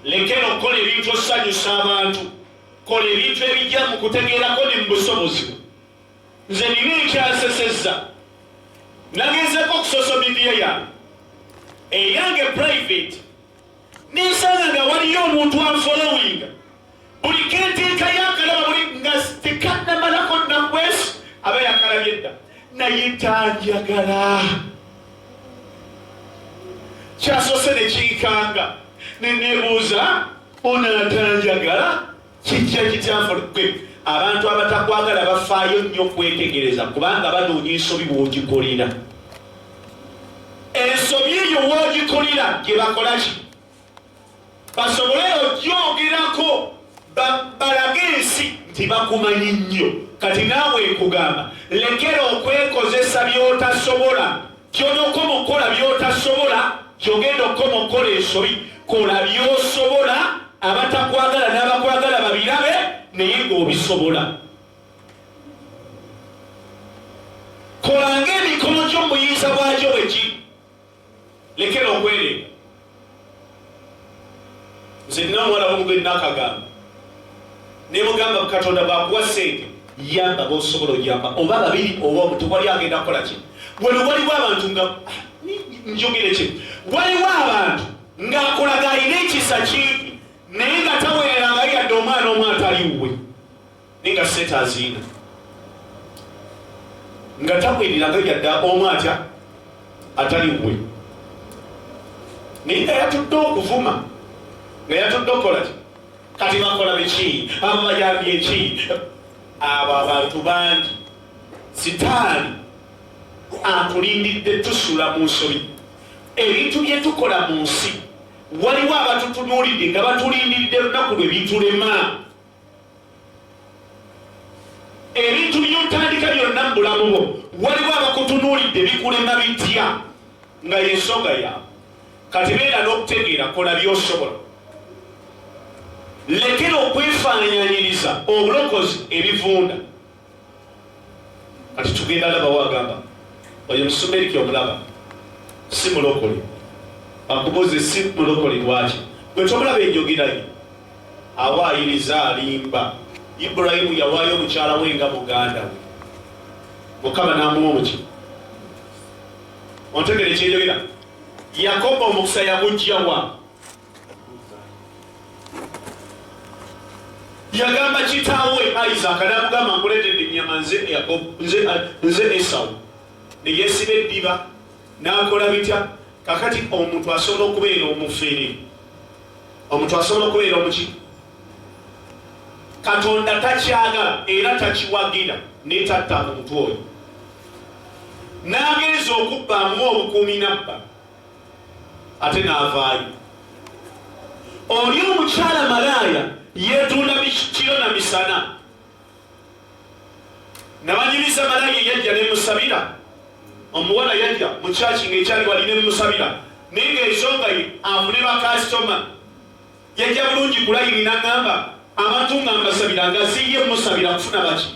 Lekera okukola ebintu osanyusa abantu. Kola ebintu ebijja mu kutegeerako ne mu busobozi bwo. Nze nina ekyansesezza. Nagezeeko ku social media yange eyange private nensanga nga waliyo omuntu anfollowinga buli kenteekayo akalaba buli nga tekannamalako nnakwesi aba yakalabye dda naye tanjagala. Kyasose nekinkanga nenebuuza ono atanjagala kijja kitya gwe. Abantu abatakwagala bafaayo nnyo kwetegereza kubanga banoonya ensobi w'ogikolera. Ensobi eyo w'ogikolera gye bakola ki? Basobole ogyogerako balage ensi nti bakumanyi nnyo. Kati naawe nkugamba lekera okwekozesa by'otasobola. Ky'onookoma okukola by'otasobola, ky'ogenda okukoma okukola ensobi. Kola by'osobola, abatakwagala n'abakwagala babirabe, naye ng'obisobola. Kola ng'emikono gyo mu buyinza bwagyo bwe giri. Lekera okwereega. Nze nina omuwala omu gwe nnakagamba ne mugamba Katonda bw'akuwa ssente yamba b'osobola oyamba oba babiri oba omu, tewali agenda kukola ki. Wano waliwo abantu nga njogere ki, waliwo abantu ng'akulaga alina ekisa kingi naye nga taweerangayo yadde omwana omu atali wuwe, naye nga ssente aziina nga taweerangayo yadde omu atya atali wuwe, naye nga yatudde okuvuma, nga yatudde okukola ki. Kati bakola biki? Abo bayambye ki? Abo abantu bangi. Sitaani atulindidde tusula mu nsobi. Ebintu bye tukola mu nsi, waliwo abatutunuulidde nga batulindiridde lunaku lwe bitulema. Ebintu by'otandika byonna mu bulamu bwo, waliwo abakutunuulidde bikulema bitya, nga y'ensonga yaabwe. Kati beera n'okutegeera, kola by'osobola. Lekera okwefaananyiriza obulokozi ebivunda. Kati tugenda labawo agamba oyo musumeriki omulaba si mulokole, bakubuuze si mulokole lwaki gwe tomulaba enjogera ye awaayiriza alimba. Ibulayimu yawaayo omukyala we nga muganda we, Mukama n'amuwa omuki. Ontegere kyenjogera? Yakobo omukisa yagujja wa? Yagamba kitaawe Isaaka n'amugamba nkuleetedde ennyama nze Yakobo, nze Esawu. Ne yeesiba eddiba n'akola bitya? Kakati omuntu asobola okubeera omufere, omuntu asobola okubeera omuki. Katonda takyagala era takiwagira, naye tatta muntu oyo. N'agenza okubba amuwa obukuumi n'abba ate n'avaayo. Oli omukyala malaaya yeetunda kiro na misana. Nabanyumiza malaaya eyajja ne musabira. Omuwala yajja mu kyaki ng'ekyali wali ne musabira, naye ng'ensonga ye afune bakasitoma. Yajja bulungi ku layini n'aŋŋamba abantu nga mbasabira nga ziye musabira kufuna baki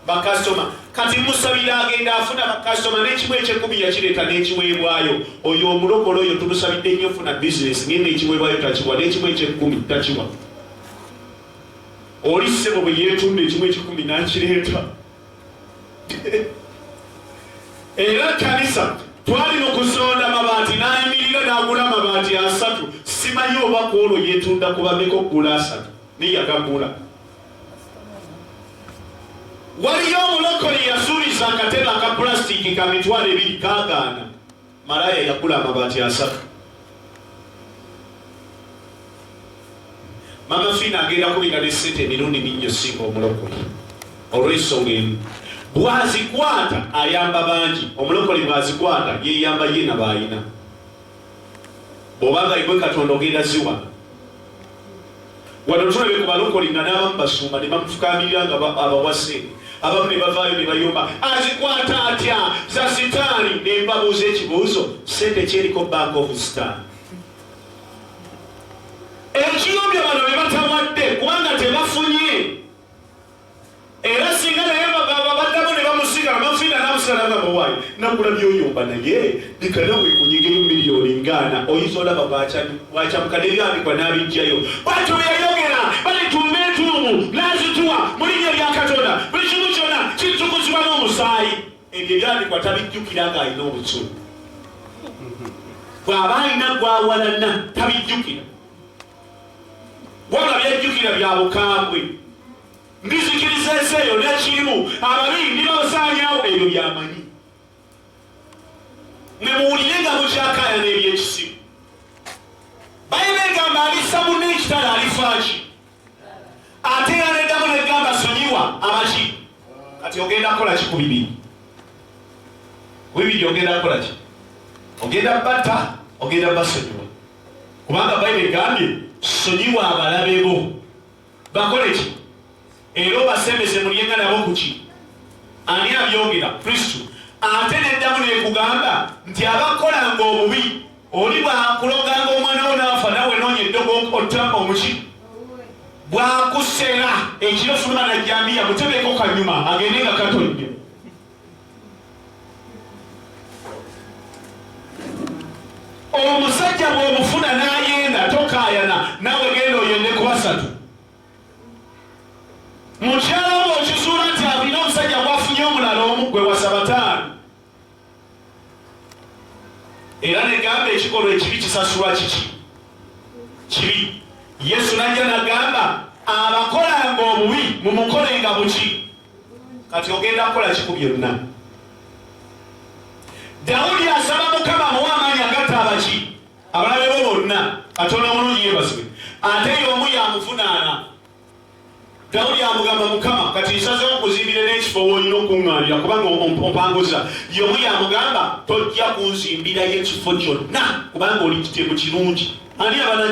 bakasitoma. Kati musabira agenda afuna bakasitoma, n'ekimu ekyekumi yakireeta n'ekiweebwayo. Oyo omulokole oyo tumusabidde nnyo funa bizinesi, naye n'ekiweebwayo takiwa, n'ekimu ekyekumi takiwa. Oli ssebo bwe yeetunda ekimu ekikumi n'akireeta. Era kanisa twali mu kusonda mabaati n'ayimirira n'agula amabaati 3. Simanyi oba ku olwo yeetunda ku bameka okugula 3, naye yagagula. Waliyo omulokole yasuubiza akatebe aka pulasitiiki ka 20,000 kaagaana. Malaaya yagula amabaati 3. Mama Fiina agenda kubeera ne ssente emirundi mingi osinga omulokole olw'ensonga emu. Bw'azikwata ayamba bangi, omulokole bw'azikwata yeeyamba ye na b'alina. Bw'oba nga igwe Katonda ogenda ziwa. Wano tulabye ku balokole nga n'abamu basumba ne bamufukamirira nga abawa ssente, abamu ne bavaayo ne bayomba azikwata atya za sitaani. Ne mbabuuza ekibuuzo, ssente kyeriko bank of sitaani? Ekiyombya bano be batawadde kubanga tebafunye, era singa naye baddamu ne bamusiga mafiina n'amusiga. N'amusiba n'agamba, "Waayi, nakulabye oyomba, naye leka nawe kunyigeyo miliyoni ngaana." Oyinza olaba bwakyamuka n'ebyandikwa n'abijjayo. Bwatyo bwe yayogera, balituuma entuumu n'azituwa mu linnya lya Katonda. Buli kimu kyonna kitukuzibwa n'omusaayi. Ebyo ebyandikwa tabijjukira ng'alina obusungu. Bw'aba alina gwawalana tabijjukira, wabula byajjukira bya bukambwe. Ndizikiriza ensi eyo n'ekirimu, ababi ndibasaanyawo. Ebyo byamanyi. Mwe muwulire nga mukyakaaya n'ebyekisibu. Bayibuli egamba, alisa munne ekitala alifaaki. Ate era neddamu negamba, sonyiwa abaki. Kati ogenda kukola ki ku bibiri? Ku bibiri ogenda kukola ki? Ogenda batta, ogenda basonyiwa? Kubanga Bayibuli egambye, sonyiwa abalabe bo, bakole ki? Era obasembeze mulyenga nabo kuki? Ani abyogera? Kristo. Ate neddamu nekugamba nti abakolanga obubi, oli bwakuloganga omwana wo naafa, nawe noonya eddogo otta omuki. Bwakusera ekiro, fuluma najjambiya, mutebeko kanyuma agende nga katonnya. Omusajja bw'omufuna n'ayenda, tokaayana, nawe genda oyende ku basatu. Mukyala bw'okizuula nti alina omusajja gwafunye omulala omu, gwe wasa bataano. Era negamba, ekikolwa ekibi kisasulwa kiki? Kibi. Yesu najja nagamba, abakolanga obubi mumukolenga buki. Kati ogenda kukola ki ku byonna? Dawudi asaba Mukama amuwe amaanyi agatta abaki? Abalabe bo bonna. Katonda omulungi yebazibwe. Ate y'omu yamuvunaana. Dawudi amugamba, "Mukama, kati nsazewo nkuzimbire n'ekifo w'olina okuŋŋaanira, kubanga ompanguza." Y'omu yamugamba, "Tojja kunzimbirayo ekifo kyonna, kubanga oli kitemu kirungi." Ani abana?